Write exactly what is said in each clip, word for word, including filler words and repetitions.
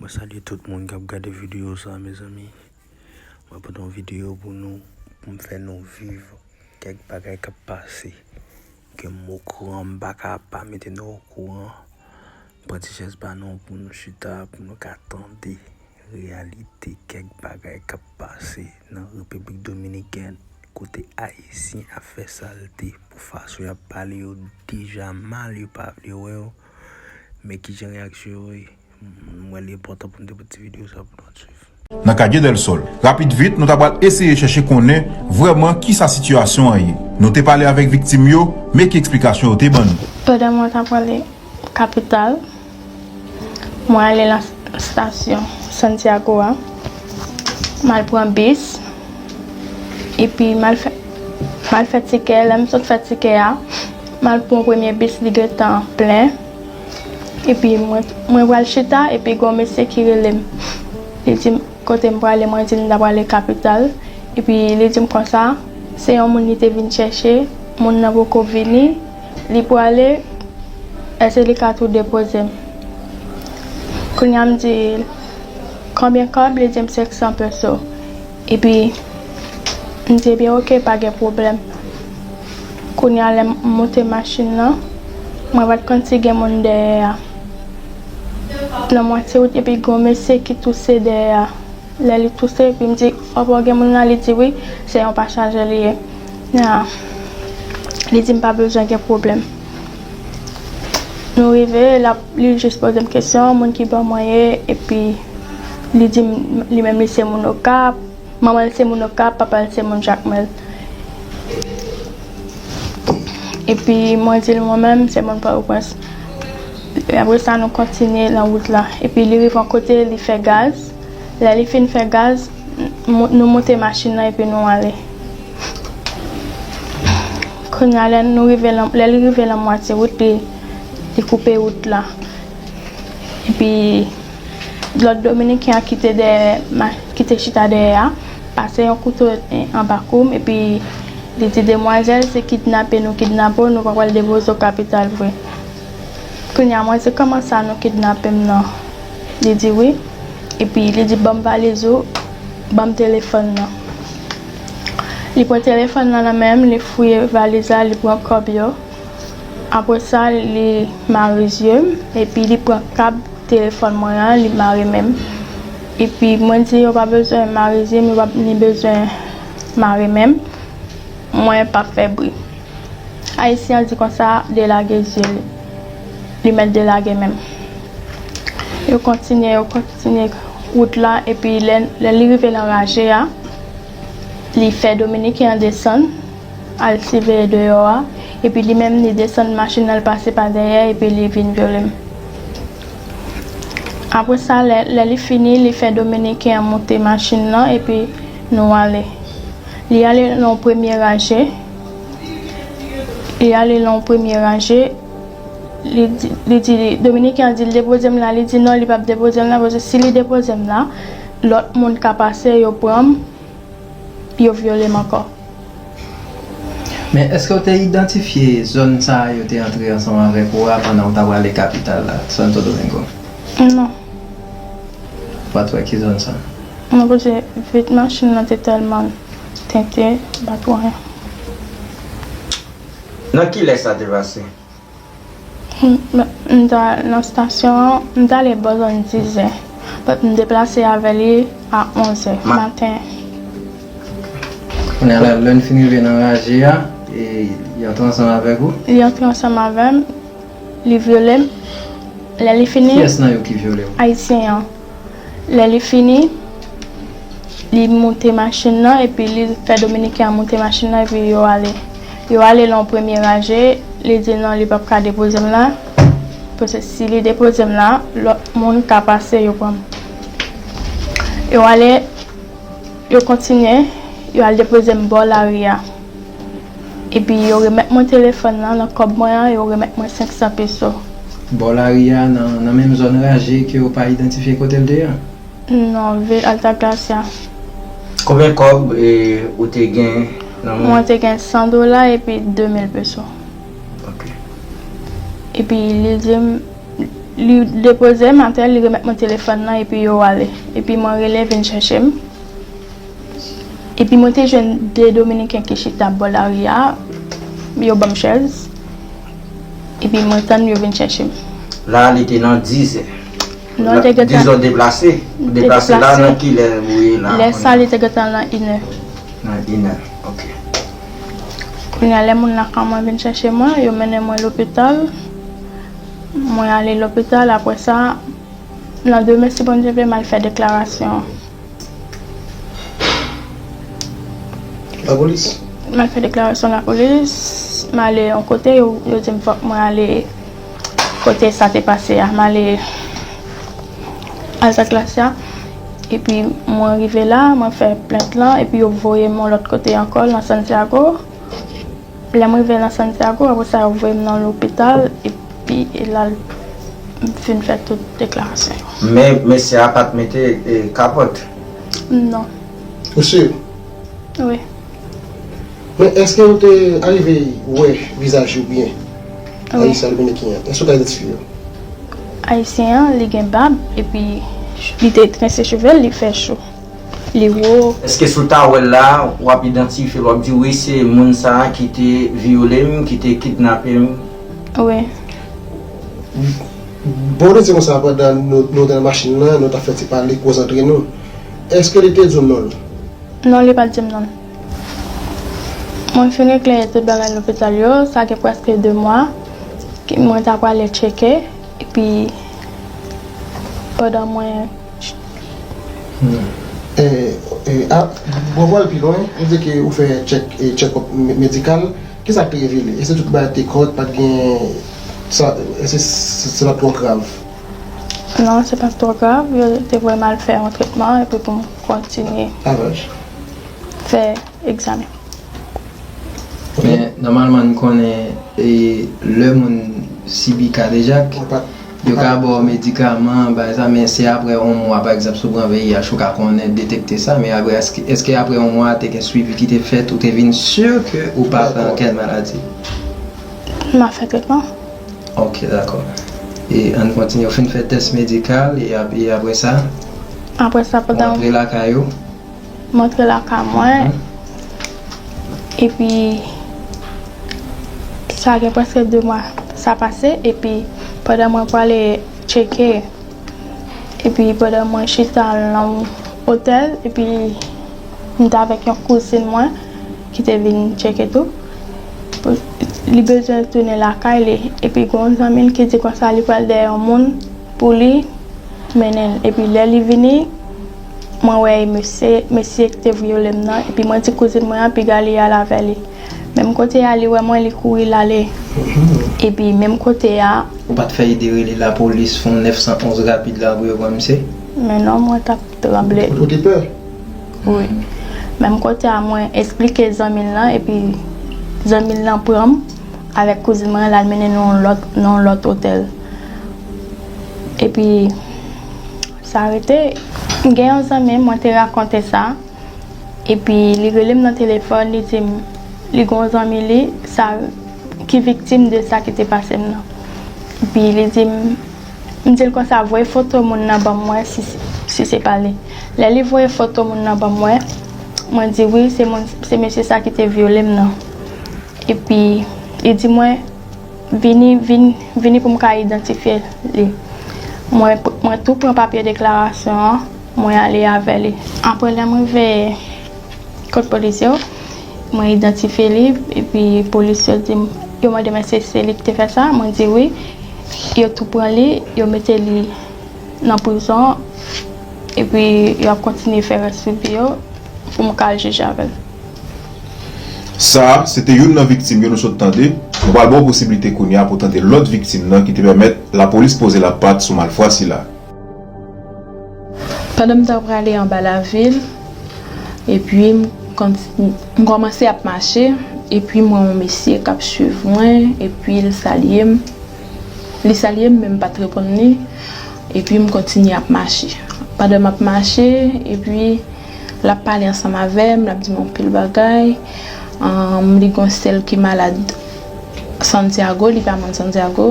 Salye tout moun k ap gade videyo sa, mezanmi. Mwen pote yon videyo pou nou, pou m fè nou viv kèk bagay k ap pase, ke m okouran, m pa ka pa mete nou okouran. M pran ti chèz pa nou pou nou chita, pou nou ka tande reyalite kèk bagay k ap pase nan Repiblik Dominikèn, kote Ayisyen ap fè salte pou fason y ap pale yo deja mal, yo pa vle wè yo. Men kijan reyaksyon yo ye? M wè li enpòtan pou n te pote ti videyo sa pou nou swiv. Nan Calle del Sol. Rapid vit, nou ta pral eseye chèche konnen vrèman kisa sitiyasyon an ye. Nou te pale avèk viktim yo, men ki eksplikasyon yo te ban nou. Pandan mwen t ap prale kapital, mwen ale nan stasyon Santiago a, m al pran bis, epi m al fè, m al fè tikè. Lè m sot fè tikè a, m al pran premye bis, li gentan plen. Epi mwen, mwen pral chita, epi gen yon mesye ki rele m. Li di m kote m prale, mwen di l m ta prale kapital. Epi li di m konsa, se yon moun li te vin chèche, moun nan poko vini, li prale, èske li ka tou depoze m? Kounye a m di l, konbyen kòb? Li di m senk san peso. Epi, m di, ebyen, oke, pa gen pwoblèm. Kounye a, lè m monte machin nan, mwen pa t konn si gen moun dèyè a. Nan mwatye wout, epi gen yon mesye ki touse dèyè a. Lè li touse, epi m di, o, gen moun la? Li di, wi, se yon pasaje li ye. Nan, li di m pa bezwen gen pwoblèm. Nou rive, l ap, li jis poze m kesyon, moun ki bò mwen ye, epi li di m, li menm li se moun Okap, manman l se moun Okap, papa l se moun Jakmèl. Epi mwen di l mwen menm se moun Pòtoprens. Apre sa, nou kontinye nan wout la. Epi li rive yon kote, li fè gaz. Lè li fin fè gaz, m-, nou monte machin nan epi nou ale. Kounye a, lè nou rive nan, lè li rive nan mwatye wout, li, li koupe wout la. Epi lòt Dominiken an ki te dèyè, ma-, ki te chita dèyè a, pase yon kouto, eh, anba kou m, epi li di, demwazèl, se kidnape nou kidnape w, nou pa pral depoze w kapital vre. Kounye a, mwen di, kòman sa nou kidnape m nan? Li di, wi. Epi li di, ban m valiz ou, ban m telefòn nan. Li pran telefòn nan nan men m, li fouye valiz la, li pran kòb yo. Apre sa, li mare zye m, epi li pran kab telefòn mwen an, li mare men m. Epi mwen di yo pa bezwen mare zye m, yo pa ni bezwen mare men m. Mwen p ap fè bri. Ayisyen an di konsa, delage zye li. Li mèt delage men m. Yo kontinye, yo kontinye wout la, epi lè, lè li rive nan raje a, li fè Dominiken an desann, al siveye deyò a, epi li menm li desann machin nan, l pase pa dèyè, epi li vin vyole m. Apre sa, lè, lè li fini, li fè Dominiken an monte machin nan, epi nou ale. Li ale nan yon premye raje, li ale nan yon premye raje, li di, li di, Dominiken an di l depoze m la, li di non, li p ap depoze l la, paske si li depoze m la, lòt moun ka pase, yo pran m, yo vyole m ankò. Men èske w te idantifye zòn sa a yo te antre ansanm avèk ou a pandan w t ap prale kapital la, Santo Domingo? Non. Ou pa t wè ki zòn sa? Non, paske vit machin nan te tèlman tente, m pa t wè anyen. Nan kilè sa te pase? M, m, m ta nan stasyon an, m t ale bò zòn dizè. But m deplase avè li a onzè maten. Kounye a la, lè n fin rive nan raje a, e, li antre ansanm avèk ou? Li antre ansanm avè m, li vyole m. Lè li fini, kiyès nan yo ki vyole w? Ayisyen an. Lè li fini, li monte machin nan, epi li fè Dominiken an monte machin nan, epi yo ale. Yo ale nan yon premye raje, li di non, li p ap ka depoze m la, paske si li depoze m la, lòt moun ka pase, yo pran m. Yo ale, yo kontinye, yo al depoze m bò lari a. Epi yo remèt mwen telefòn nan, nan kòb mwen an, yo remèt mwen senk san peso. Bò lari a, nan, nan menm zòn raje ke yo pa idantifye kote l te ye a? Non, vil Altagracia. Konbyen kòb, e, ou te gen nan men w? Mwen te gen san dola epi de mil peso. Ok. Epi li di m, Li depoze m atè, li remèt mwen telefòn nan epi yo ale. Epi mwen rele vin chèche m. Epi mwen te jwenn de Dominiken ki chita bò lari a, yo ban m chèz. Epi mwen tann yo vin chèche m. La, li te nan dizè. Non, li te gentan. Dizè w deplase? Ou deplase la nan kilè ou ye la? Lè sa, li te gentan nan inè. Nan inè, ok. Kounye a, lè moun lakay mwen vin chèche mwen, yo mennen mwen lopital. Mwen ale lopital, apre sa, nan demen, si Bondye vle, m al fè deklarasyon. Lapolis? M al fè deklarasyon lapolis, m ale yon kote, yo, yo di m fòk mwen ale kote sa te pase a. M ale Alta Gracia, epi mwen rive la, mwen fè plent lan, epi yo voye m yon lòt kote ankò, nan Santiago. Lè m rive nan Santiago, apre sa, yo voye m nan lopital, epi e la m fin fè tout deklarasyon yo. Men mesye a pa t mete, e, kapòt? Non. Ou si? Wi. Men èske ou te arive wè vizaj yo byen? Wi. Ayisyen Dominiken an. Èske ou ka idantifye yo? Ayisyen an, li gen bab, epi li te trense cheve l, li fè cho. Li wo. Èske si w ta wè l la, w ap idantifye l, w ap di, "Wi, se moun sa a ki te vyole m, ki te kidnape m"? Wi. Bon, ou te di konsa pandan nou, nou te nan machin nan, nou t ap fè ti pale koze antre nou. Èske li te di w non l? Non, li pa t di m non l. Mwen fin regle tout bagay lopital yo, sa gen prèske de mwa, ke mwen ta prale tcheke, epi pandan mwen Hmm. E, e, a, bon, pou al pi lwen, ou di ke ou fè check, e, check-up me-, medikal. Kisa k te revele? Èske tout bagay te kòrèk, pa t gen, sa, èske se, se pa t twò grav? Non, se pa t twò grav. Yo te voye m al fè yon tretman epi pou m kontinye fè egzamen. Men, nòmalman, n konnen, e, lè moun sibi kadejak, yo ka ba w medikaman, bagay sa, men se apre yon mwa, pa egzanp, si w pran V I H, ou ka konnen detekte sa, men apre, èske, èske apre yon mwa, te gen swivi ki te fèt, ou te vin si ke ou pa pran kèk maladi? M ap fè tretman. Ok, dakò. E ann kontinye, ou fin fè tès medikal, e ap-, e apre sa? Apre sa, pandan ou antre lakay ou? M antre lakay mwen, epi sa gen prèske de mwa sa pase, epi pandan mwen prale tcheke, epi pandan mwen chita nan otèl, epi m t avèk yon kouzin mwen ki te vin tcheke tou. Li bezwen tounen lakay li, epi gen yon zanmi l ki di konsa li pral dèyè yon moun pou li mennen l. Epi lè li vini, mwen wè e mesye, mesye ki te vyole m nan, epi mwen di kouzin mwen an piga li al avè li. Menm kote a, li wè mwen, li kouri l ale. Epi menm kote a. Ou pa t fè ide rele lapolis, fè yon nèf san onz rapid la pou yo pran misye? Men non, mwen t ap tranble. Ou te pè? Wi. Menm kote a, mwen esplike zanmi l lan, epi zanmi l lan pran m avèk kouzin mwen, l al mennen nou yon lòt, nan yon lòt otèl. Epi, sa rete, gen yon zanmi m, mwen te rakonte sa, epi li rele m nan telefòn, li di m, li gen yon zanmi li, sa, ki viktim de sa ki te pase m nan. Epi, li di m, M di l konsa, voye foto moun nan ban mwen si, si se pa li. Lè li voye foto moun nan ban mwen, mwen di wi, se moun, se mesye sa ki te vyole m nan. Epi, li di mwen, vini, vin, vini pou m ka idantifye li. Mwen, mwen tou pran papye deklarasyon an, mwen ale avè li. Apre lè m rive kot polis yo, mwen idantifye li, epi polis yo di m, yo mande m èske se li ki te fè sa, mwen di wi. Yo tou pran li, yo mete li nan prizon, epi y ap kontinye fè rès swivi yo pou m ka al jije avè l. Sa a, se te youn nan viktim yo nou sot tande. Nou pral ba w posiblite kounye a pou w tande lòt viktim nan ki te pèmèt lapolis poze lapat sou malfwa sila. Pandan m t ap prale anba lavil, epi m konti-, m kòmanse ap mache, epi m wè yon mesye k ap swiv mwen, epi l salye m. Li salye m, men m pa t reponn li, epi m kontinye ap mache. Pandan m ap mache, epi l ap pale ansanm avè m, l ap di m anpil bagay. Ahn, li gen yon sè l ki malad Santiago, li pa moun Santiago.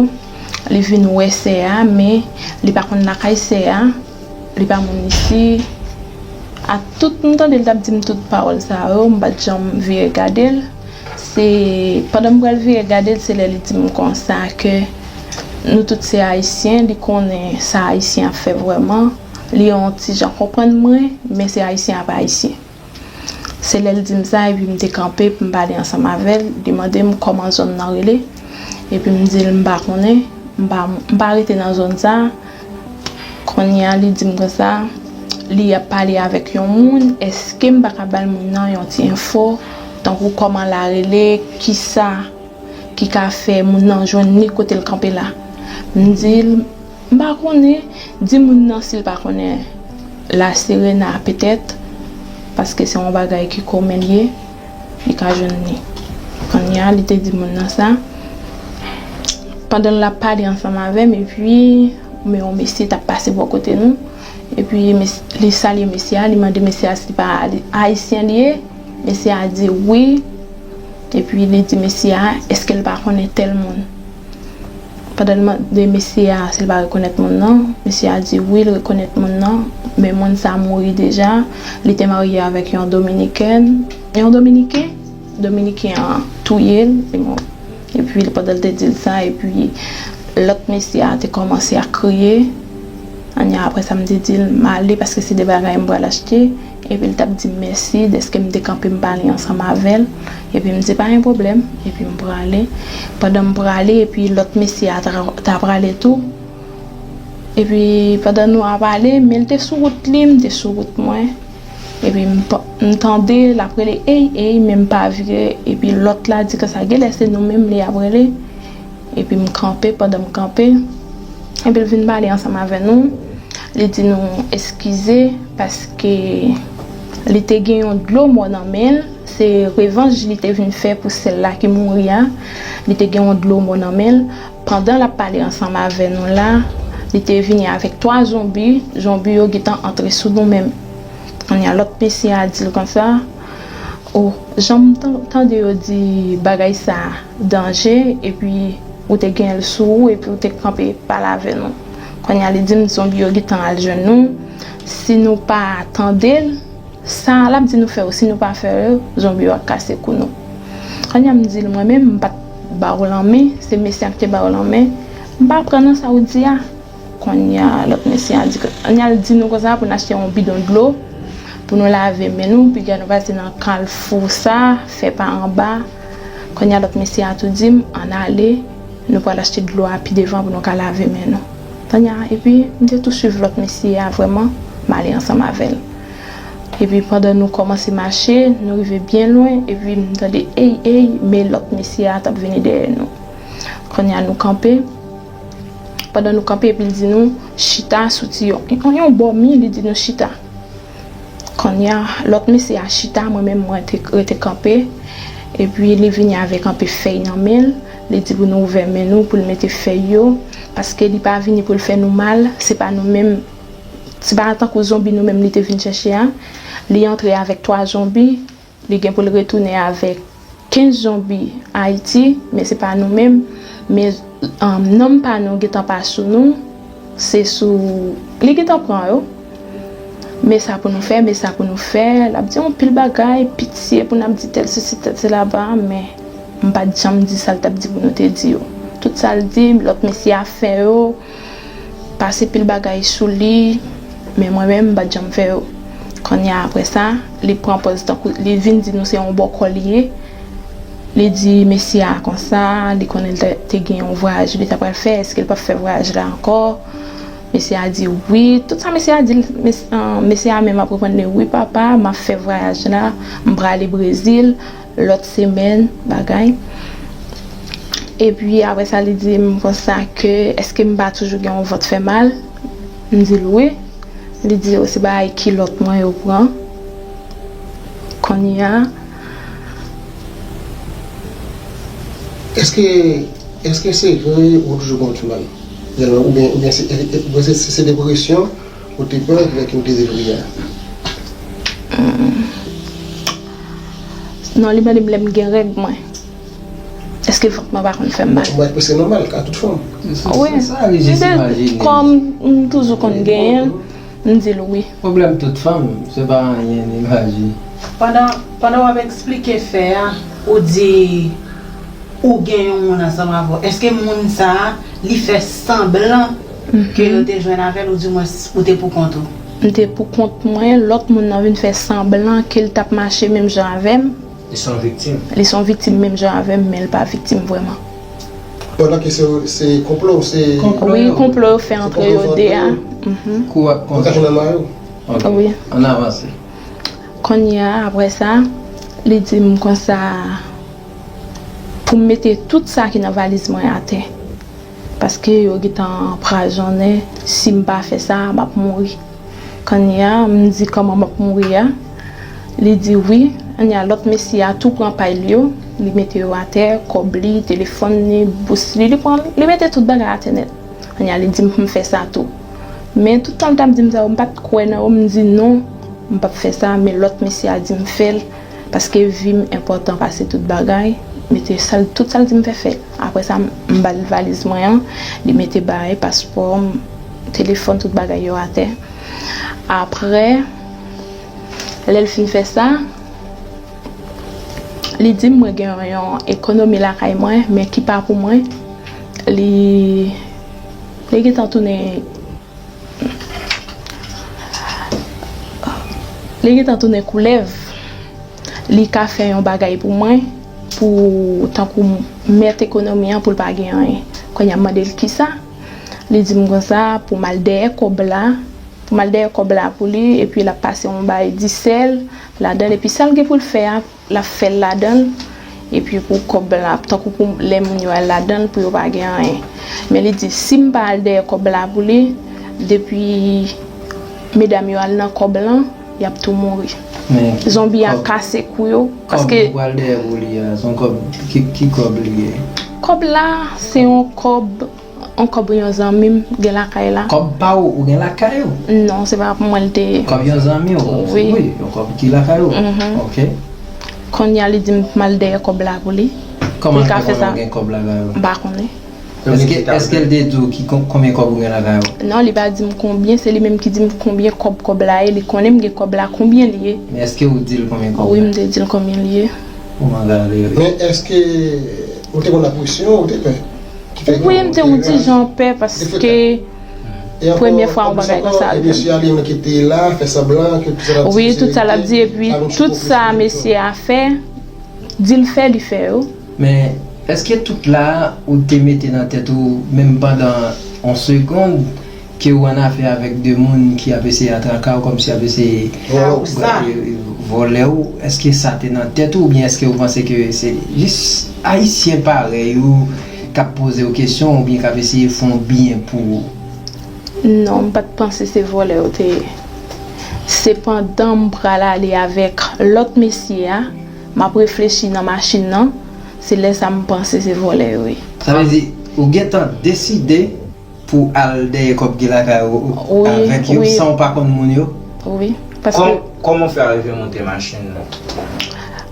Li vin wè sè a, men li pa konn lakay sè a, li pa moun isi. A tout, m tande l t ap di m tout pawòl sa yo, m pa t janm vire gade l. Se pandan m pral vire gade l, se lè li di m konsa ke nou tout se Ayisyen, li konnen sa Ayisyen ap fè vrèman. Li yon ti jan konprann mwen, men se Ayisyen ap Ayisyen. Se lè l di m sa, epi m te kanpe pou m pale ansanm avè l. Li mande m kòman zòn nan rele. Epi m di l m pa konnen, m pa, m pa rete nan zòn sa. Kounye a, li di m konsa, li ap pale avèk yon moun. Èske m pa ka ba l moun nan yon ti enfo, tankou kòman l a rele, kisa ki ka fè moun nan jwenn li kote l kanpe la? M di l, m pa konnen, di moun nan si l pa konnen La Serena petèt, paske se yon bagay ki komen l ye, li ka jwenn li. Kounye a, li te di moun nan sa. Pandan l ap pale ansanm avè m, epi, men yon mesye t ap pase bò kote nou. Epi, mes- li salye mesye a, li mande mesye a si pa Ayisyen li ye. Mesye a di wi. Epi, li di mesye a, èske l pa konnen tèl moun? Pandan l mande mesye a si l pa rekonèt moun nan, mesye a di wi, l rekonèt moun nan, men moun sa mouri deja. Li te marye avèk yon Dominikèn. Yon Dominiken? Dominiken an touye l, li mouri. Epi, pandan l te di l sa, epi lòt mesye a te kòmanse a kriye. Anya, apre sa, m te di l m ale paske se de bagay m pral achte. Epi l t ap di m mèsi dèske m te kanpe m pale ansanm avè l. Epi m di pa gen pwoblèm. Epi m prale. Pandan m prale, epi lòt mesye a ta, ta prale tou. Epi pandan nou ap ale, men l te sou wout li, m te sou wout mwen. Epi m pa- m tande l ap rele ey, ey, men m pa vire. Epi lòt la di konsa, genlè se nou menm li ap rele. Epi m kanpe, pandan m kanpe, epi l vin pale ansanm avè nou. Li di nou eskize paske li te gen yon dlo mò nan men l. Se revanj li te vin fè pou sè l la ki mouri a. Li te gen yon dlo mò nan men l. Pandan l ap pale ansanm avè nou la, li te vini avèk twa zonbi. Zonbi yo gentan antre sou nou menm. Kounye a, lòt mesye a di l konsa, o, jan m tan- tande yo di bagay sa danje, epi ou te gen l sou ou, epi ou te kanpe pale avè nou. Kounye a, li di m zonbi yo gentan al jwenn nou. Si nou pa tande l, sa l ap di nou fè yo, si nou pa fè yo, zonbi yo ap kase kou nou. Kounye a, m di l mwen menm, m pa t ba w lanmen, se mesye a ki te ba w lanmen. M pa pran nan sa w di a. Kounye a, lòt mesye a di, kounye a, l di nou konsa pou n achte yon bidon dlo, pou nou lave men nou, piga nou pase nan kalfou sa, fè pa anba. Kounye a, lòt mesye a tou di m, ann ale, nou pral achte dlo a pi devan pou nou ka lave men nou. Kounye a, epi, m te tou swiv lòt mesye a vrèman, m ale ansanm avè l. Epi, pandan nou kòmanse mache, nou rive byen lwen, epi m tande, ey, ey, men lòt mesye a t ap vini dèyè nou. Kounye a, nou kanpe. Pandan nou kanpe, epi l di nou chita sou ti yon, yon, yon bò mi, li di nou chita. Kounye a, lòt mesye a chita, mwen menm, mwen te rete kanpe. Epi li vini avèk anpe fèy nan men l. Li di pou nou ouvè men nou, pou l mete fèy yo. Paske li pa vini pou l fè nou mal, se pa nou menm, se pa tankou zonbi nou menm li te vin chèche a. Li antre avèk twa zonbi. Li gen pou l retounen avèk kenz zonbi Ayiti, men se pa nou menm. Men, um, nonm pa nou gentan pa sou nou, se sou, li gentan pran yo. Men sa pou nou fè, men sa pou nou fè. L ap di yon pil bagay, pitye pou n ap di tèl sesi, tèl sela ba, men m pa t janm di sa l t ap di pou nou te di yo. Tout sa l di, lòt mesye a fè yo, pase pil bagay sou li, men mwen menm, m pa t janm fè yo. Kounye a, apre sa, li pran pòz tankou, li vin di nou se yon bòkò li ye. Li di mesye a konsa, li konnen l te, te gen yon vwayaj li ta pral fè, èske l p ap fè vwayaj la ankò? Mesye a di wi. Tout sa mesye a di l, mes- an, mesye a menm ap reponn li, wi papa, m ap fè vwayaj la, m prale Brezil, lòt semèn, bagay. Epi apre sa, li di m konsa ke, èske m pa toujou gen yon vant fè mal? M di l wi. Li di yo se bagay kilòt mwen yo pran. Kounye a, Èske, èske se vre ou toujou gen vant fè mal? Oubyen, oubyen se, oubyen se, se, se depresyon ou te pè ki fè ke ou te delire a? Non, li mande m lè m gen règ mwen. Paske vant mwen pa konn fè m mal. Mwen, se nòmal, ka tout fanm. Wi. M te, kòm m toujou konn genyen l, m di l wi. Pwoblèm tout fanm, se pa anyen, li maji. Pandan, pandan w ap eksplike fè a, ou di ou gen yon moun ansanm avè w. Èske moun sa a, li fè sanblan ke yo te jwenn avè l, oudimwens ou te pou kont ou? M te pou kont mwen, lòt moun nan vin fè sanblan ke l t ap mache menm jan avè m. Li se yon viktim. Li se yon viktim menm jan avè m, men li pa viktim vrèman. Pandan ke se, se konplo, se. Wi, konplo yo fè antre yo de a. Kou ak konsa. Yo ka jwenn nan mayo. Ok. Wi. Ann avanse. Kounye a, apre sa, li di m konsa pou m mete tout sa ki nan valiz mwen atè. Paske yo gentan anprazonnen, si m pa fè sa, m ap mouri. Kounye a, m di kòman m ap mouri a. Li di wi. Kounye a, lòt mesye a tou pran pay l yo, li mete yo atè, kòb li, telefòn li, bous li, li pran, li mete tout bagay atè nèt. Kounye a, li di m pou m fè sa tou. Men tout tan l t ap di m sa yo, m pa t kwè nan yo, m di non, m p ap fè sa, men lòt mesye a di m fè l. Paske vi m enpòtan pase tout bagay. Mete sa l, tout sa l di m fè, fè l. Apre sa, m ba l valiz mwen an, li mete bagay, paspò m, telefòn, tout bagay yo atè. Apre, lè l fin fè sa, li di m mwen gen yon ekonomi lakay mwen, men ki pa pou mwen. Li, li gentan tounen Li gentan tounen koulèv. Li ka fè yon bagay pou mwen, pou tankou mèt ekonomi an pou l pa gen anyen. Kounye a m mande l kisa. Li di m konsa pou m al dèyè kòb la, pou m al dèyè kòb la pou li, epi l ap pase yon bagay disèl ladan l, epi sa l gen pou l fè a, l ap fè l ladan l, epi pou kòb la, tankou pou lè moun yo al ladan l, pou yo pa gen anyen. Men li di, si m pa al dèyè kòb la pou li, depi medam yo al nan kòb lan, y ap tou mouri. Zonbi a kase kou yo, paske. Kòb ou pral dèyè pou li a, se yon kòb, ki, ki kòb li ye? Kòb la, se yon kòb. Yon kòb yon zanmi m gen lakay la. Kòb pa w ou gen lakay ou? Non, se pa pou mwen l te ye. Kòb yon zanmi w? Wi. Wi, yon kòb ki lakay ou? Ok. Kounye a li di m pou m al dèyè kòb la pou li. Kòman l fè konnen w gen kòb lakay ou? M pa konnen. Èske, èske l te di w ki, konbyen kòb ou gen lakay ou? Non, li pa di m konbyen, se li menm ki di m konbyen kòb kòb la ye, li konnen m gen kòb la, konbyen li ye. Men èske ou di l konbyen kòb la? Wi, m te di l konbyen li ye. Ou mande l. Men èske ou te konn ap presyon, ou te pè? Wi, m te yon ti jan pè paske premye fwa yon bagay konsa ap vin. Wi, tout sa l ap di, epi tout sa mesye a fè, di l fè, li fè yo. Men, èske tout la a ou te mete nan tèt ou, menm pandan yon segonn, ke ou annafè avèk de moun ki ap eseye atrake w, kòmsi y ap eseye vòlè w, èske sa te nan tèt ou oubyen èske ou panse ke se jis Ayisyen parèy ou k ap poze w kesyon oubyen k ap eseye fè w byen pou ou? Non, m pa t panse se vòlè yo te ye. Se pandan m pral ale avèk lòt mesye a, m ap reflechi nan machin nan, se lè sa m panse se vòlè yo ye. Sa vle di, ou gentan deside pou al dèyè kòb ki lakay ou avèk yo san w pa konn moun yo? Wi. Paske. Kòman w fè arive monte machin nan?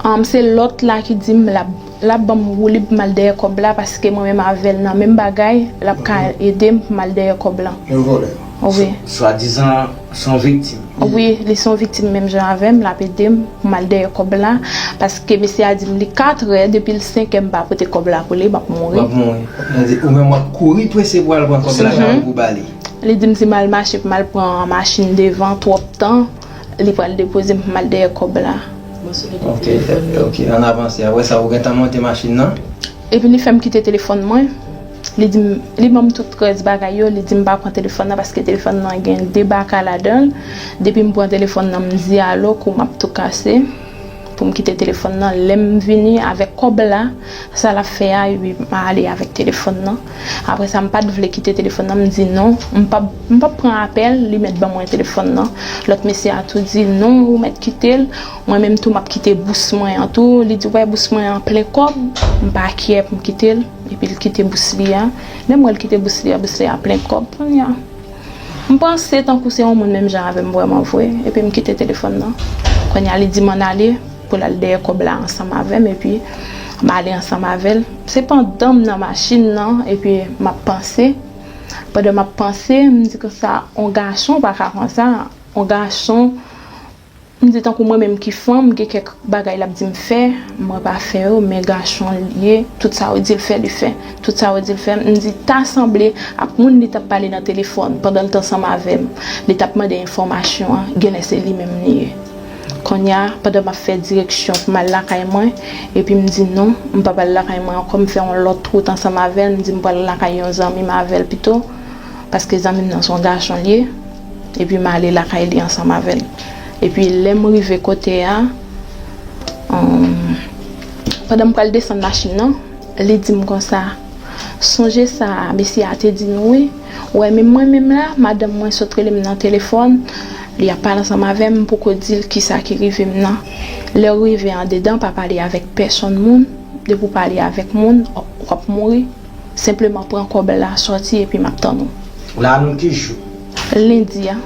Ahn, se lòt la ki di m l ap, l ap ban m woulib pou m al dèyè kòb la, paske mwen menm avè l nan menm bagay, l ap ka ede m pou m al dèyè kòb lan. Menm vòlè? Wi. Swadizan se yon viktim. Wi, li se yon viktim menm jan avè m, l ap ede m pou m al dèyè kòb la, paske mesye a di m li katrè, depi l senkè m pa pote kòb la pou li, m ap mouri. W ap mouri. Sa vle di ou menm w ap kouri prese pou al pran kòb la pou w ba li. Li di m si m al mache pou m al pran machin devan twòp tan, li pral depoze m pou m al dèyè kòb la. Ok, ok, ann avanse. Apre sa, ou gentan monte machin nan? Epi li fè m kite telefòn mwen. Li di m, li ban m tout rès bagay yo, li di m pa pran telefòn nan paske telefòn nan gen de baka ladan l. Depi m pran telefòn nan, m di alo, kou m ap tou kase pou m kite telefòn nan. Lè m vini avèk kòb la, sa l ap fè a, epi m ale avèk telefòn nan. Apre sa, m pa t vle kite telefòn nan, m di non, m p ap, m p ap pran apèl, li mèt ban mwen telefòn nan. Lòt mesye a tou di non, ou mèt kite l. Mwen menm tou, m ap kite bous mwen an tou. Li di, wè, bous mwen an plen kòb, m pa kyè pou m kite l. Epi l kite bous li a. Lè m wè l kite bous li a, bous li a plen kòb. Kounye a, m panse tankou se yon moun menm jan avè m vrèman vre. Epi m kite telefòn nan. Kounye a, li di m ann ale pou l al dèyè kòb la ansanm avè m. Epi M ale ansanm avè l. Se pandan m nan machin nan, epi m ap panse. Pandan m ap panse, m di konsa, on gason pa ka konsa. On gason, m di tankou mwen menm ki fanm, gen kèk bagay l ap di m fè, mwen pa fè yo, men gason l ye, tout sa yo di l fè, li fè. Tout sa yo di l fè, m di ta sanble ak moun li t ap pale nan telefòn pandan l t ansanm avè m, li t ap mande enfòmasyon an, genlè se li menm li ye. Kounye a, pandan m ap fè direksyon pou m al lakay mwen, epi m di non, m p ap al lakay mwen ankò, m fè yon lòt wout ansanm avè l, m di m pral lakay yon zanmi m avè l pito, paske zanmi m nan se yon gason l ye, epi m ale lakay li ansanm avè l. Epi lè m rive kote a, um, pandan m pral desann machin nan, li di m konsa, sonje sa mesye a te di nou wi. Ou wè, men mwen menm la, madanm mwen sot rele m nan telefòn, li ap pale ansanm avè m, m poko di l kisa ki rive m nan. Lè w rive andedan, pa pale avèk pèsonn moun, depi w pale avèk moun, w ap mouri. Senpleman pran kòb la, sòti, epi m ap tann ou. La nou ki jou? Lendi a.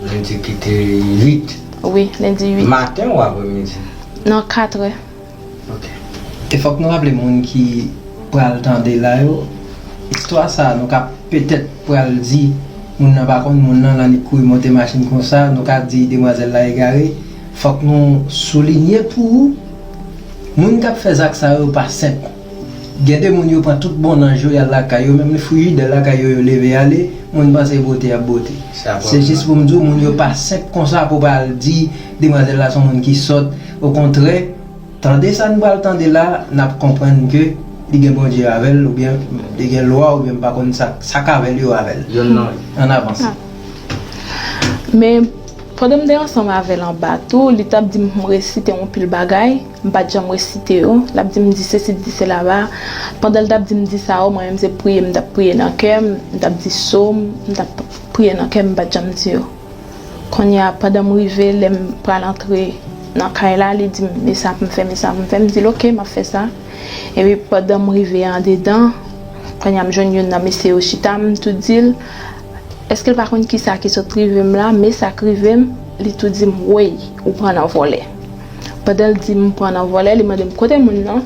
Lendi ki te uit? Wi, lendi uit. Maten ou apremidi? Nan katrè. Ok. E fòk nou raple moun ki pral tande la yo, istwa sa a, nou ka petèt pral di, moun nan pa konn moun nan, l annik kouri monte machin konsa, nou ka di demwazèl la egare. Fòk nou soulinye pou ou, moun k ap fè zak sa yo pa senp. Gen de moun yo pran tout bon nanj yo, y al lakay yo, menm frijidè lakay yo, yo leve ale, moun panse bote y ap bote. Se jis pou m di w, moun yo pa senp konsa pou w pral di demwazèl la se yon moun ki sòt. Okontrè, tande sa n pral tande la, n ap konprann ke li gen Bondye avè l, oubyen li gen lwa, oubyen m pa konn sa, sa k avè l, yo avè l. Yonn nan. Ann avanse. Men, pandan m te ansanm avè l anba tou, li t ap di m pou m resite yon pil bagay, m pa t janm resite yo. L ap di m di sesi, di sela. Pandan l t ap di m di sa yo, mwen menm se priye m t ap priye nan kè m, m t ap di sòm, m t ap priye nan kè m, m pa t janm di yo. Kounye a, pandan m rive, lè m pral antre nan kay la, li di m, men sa pou m fè, men sa pou m fè. M di l, oke, m ap fè sa. Epi pandan m rive andedan, kounye a, m jwenn youn nan mesye yo chita, m tou di l, èske l pa konn kisa ki sot rive m la, men sa k rive m, li tou di m, woy, ou pran nan vòlè. Pandan l di m pran nan vòlè, li mande m kote moun nan.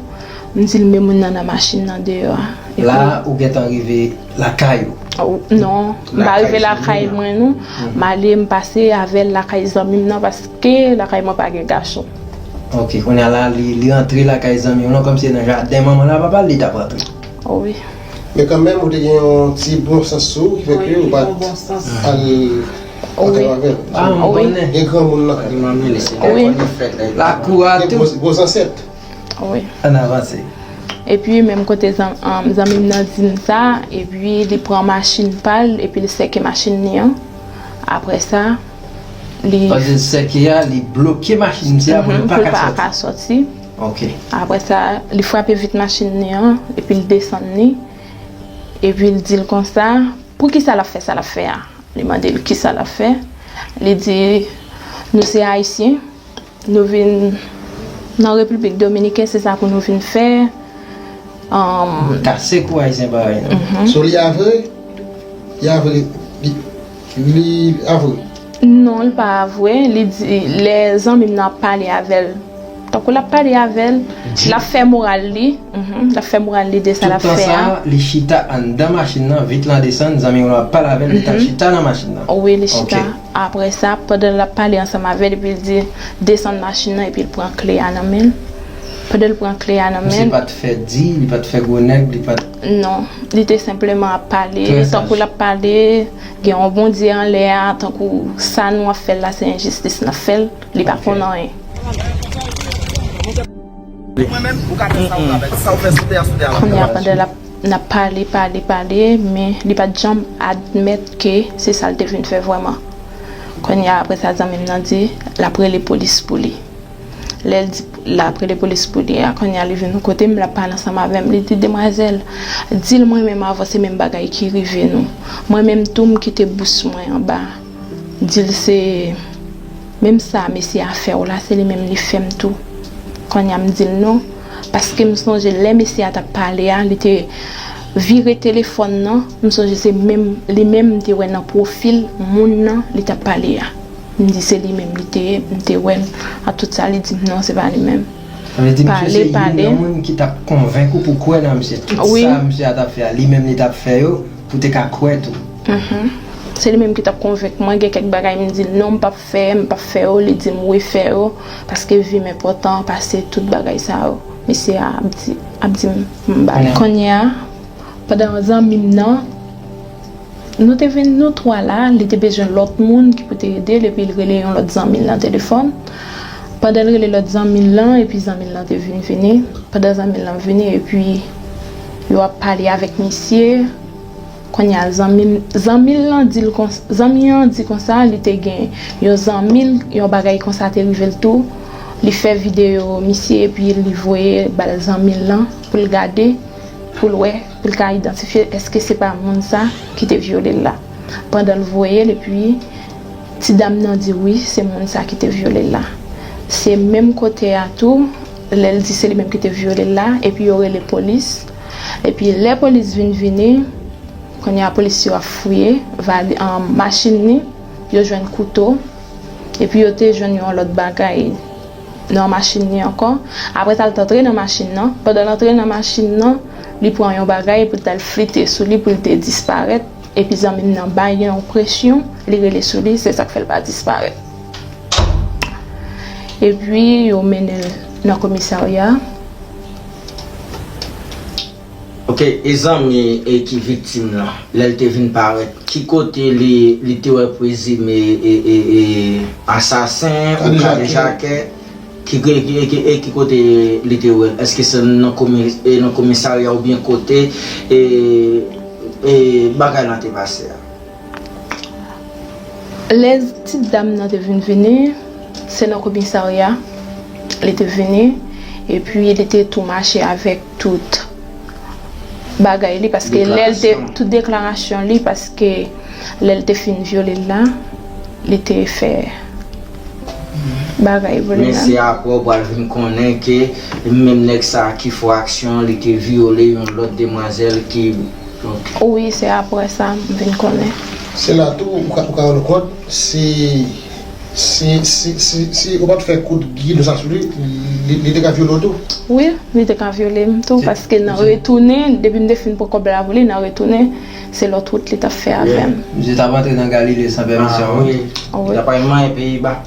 M di l men moun nan nan machin nan deyò a. Epi la, ou gentan rive lakay ou? Non, m pa rive lakay mwen non. M ale, m pase avè l lakay zanmi m nan, paske lakay mwen pa gen gason. Ok, kounye a la, li, li antre lakay zanmi w lan, kòmsi se nan jaden manman l a papa l li t ap rantre. Wi. Men kanmenm, ou te gen yon ti bon sans sou ou, ki fè ke ou pa t al antre avè l. Gen granmoun nan. Wi. Lakou a tou. Gwo, gwo zansèt. Wi. Ann avanse. Epi, menm kote zan-, um, zanmi m nan di m sa, epi li pran machin pa l, epi li sèke machin li an. Apre sa, li. Pandan l sèke a, li bloke machin misye a pou l pa ka sòti. Ok. Apre sa, li frape vit machin li an, epi l desann li. Epi l di l konsa, poukisa l ap fè sa l ap fè a? Li mande l kisa l ap fè. Li di, nou se Ayisyen, nou vin nan Repiblik Dominiken, se sa pou nou vin fè. Anm, kase kou Ayisyen parèy nou. So, li avwe? Li avwe, li, li avwe? Non, li pa avwe. Li di, lè zanmi m nan ap pale avè l, tankou l ap pale avè l, l ap fè moral li. Mhm, l ap fè moral li de sa l ap fè a. Tout tan sa a, li chita anndan machin nan, vit lan desann, zanmi w lan ap pale avè l, li t ap chita nan machin nan. Wi, li chita. Ok. Apre sa, pandan l ap pale ansanm avè l, epi l di, desann machin nan, epi l pran kle a nan men l. Pandan l pran kle a nan men l. Misye pa t fè di, li pa t fè gwo nèg, li pa t. Non, li te senpleman ap pale, tankou l ap pale, gen yon Bondye anlè a, tankou sa nou ap fè l la, se enjistis n ap fè l, li pa konn anyen. Mwen menm, ou ka fè sa ou ka fè. Sa ou fè sou tè a, sou tè a. Kounye a, pandan l ap, n ap pale, pale, pale, men li pa t janm admèt ke se sa l te vin fè vrèman. Kounye a, apre sa, zanmi m nan di, l ap rele polis pou li. Lè l di, l ap rele polis pou li a, kounye a, li vin kote m, l ap pale ansanm avè m. Li di, demwazèl, di l mwen menm avan se menm bagay ki rive nou. Mwen menm tou, m kite bous mwen anba. Di l se menm sa mesye a fè w la, se li menm li fè m tou. Kounye a m di l non, paske m sonje lè mesye a t ap pale a, li te vire telefòn nan, m sonje se menm, li menm m te wè nan pwofil moun nan li t ap pale a. M di se li menm li te ye, m te wè l. An tout sa, li di m non, se pa li menm. Sa vle di misye se youn nan moun ki t ap konvenk ou pou kwè nan misye. Tout sa misye a t ap fè a, li menm li t ap fè yo pou te ka kwè tou. Mhm. Se li menm ki t ap konvenk mwen. Gen kèk bagay m di l non, m p ap fè, m p ap fè yo, li di m wi, fè yo, paske vi m enpòtan pase tout bagay sa yo. Misye a ap di, ap di m m ba l. Kounye a, pandan zanmi m nan, nou te vin nou twa la, li te bezwen lòt moun ki pou te ede l, epi l rele yon lòt zanmi l nan telefòn. Pandan l rele lòt zanmi l lan, epi zanmi l lan te vin vini. Pandan zanmi l lan vini, epi yo ap pale avèk misye, kounye a zanmi, zanmi l lan di l kons-, zanmi an di konsa, li te gen yon zanmi l, yon bagay konsa te rive l tou. Li fè videyo misye, epi li voye ba l zanmi l lan pou l gade, pou l wè, pou l ka idantifye èske se pa moun sa ki te vyole l la. Pandan l voye l, epi ti dam nan di wi, se moun sa ki te vyole l la. Se menm kote a tou, lè l di se li menm ki te vyole l la, epi yo rele polis. Epi lè polis vin vini, kounye a polis yo ap fouye vali-, an, machin li, yo jwenn kouto, epi yo te jwenn yon lòt bagay nan machin li ankò. Apre sa, l t antre nan machin nan. Pandan l antre nan machin nan, li pran yon bagay pou l t al flite sou li pou l te disparèt. Epi zanmi m nan bay yon presyon, li rele sou li, se sa k fè l pa disparèt. Epi yo mennen l nan komisarya. Ok, e zanmi e ki viktim lan, lè l te vin parèt, ki kote li, li te wè prezime e, e, e asasen ou kadejakè? Ki, ki, ki, ki, e ki kote li te wè l? Èske se nan komi-, e nan komisarya oubyen kote e, e bagay lan te pase a? Lè ti dam nan te vin vini, se nan komisarya li te vini, epi li te tou mache avèk tout bagay li, paske lè l te, tout deklarasyon li, paske lè l te fin vyole l la, li te fè bagay pou li menm. Men se apre w pral vin konnen ke menm nèg sa ki fè aksyon an, li te vyole yon lòt demwazèl ki, donk. Wi, se apre sa m vin konnen. Se la tou, ou ka, ou ka rann ou kont, si, si, si, si, si ou pa t fè kout gidon sa sou li, li, li te ka vyole w tou. Wi, li te ka vyole m tou, paske nan retounen, depi m te fin pran kòb la pou li, nan retounen, se lòt wout li t ap fè avè m. Misye t ap antre nan Galile san pèmisyon, wi. Wi. Li t ap al manyen peyi ba.